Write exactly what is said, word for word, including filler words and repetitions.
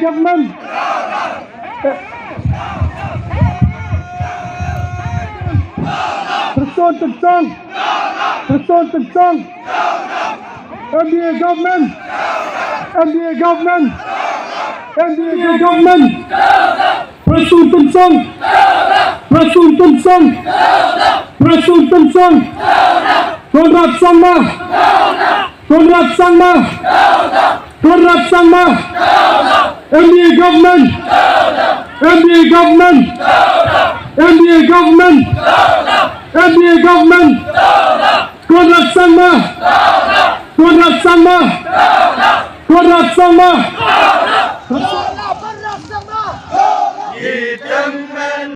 Government. Prestone Tynsong. Prestone Tynsong. M D A government. M D A government. M D A government. Prestone Tynsong. Prestone Tynsong. Prestone Tynsong. Conrad Sangma. Conrad Sangma. Conrad Sangma. M D A government. M D A government. M D A government. M D A government. Conrad Sangma. Conrad Sangma. Conrad Sangma.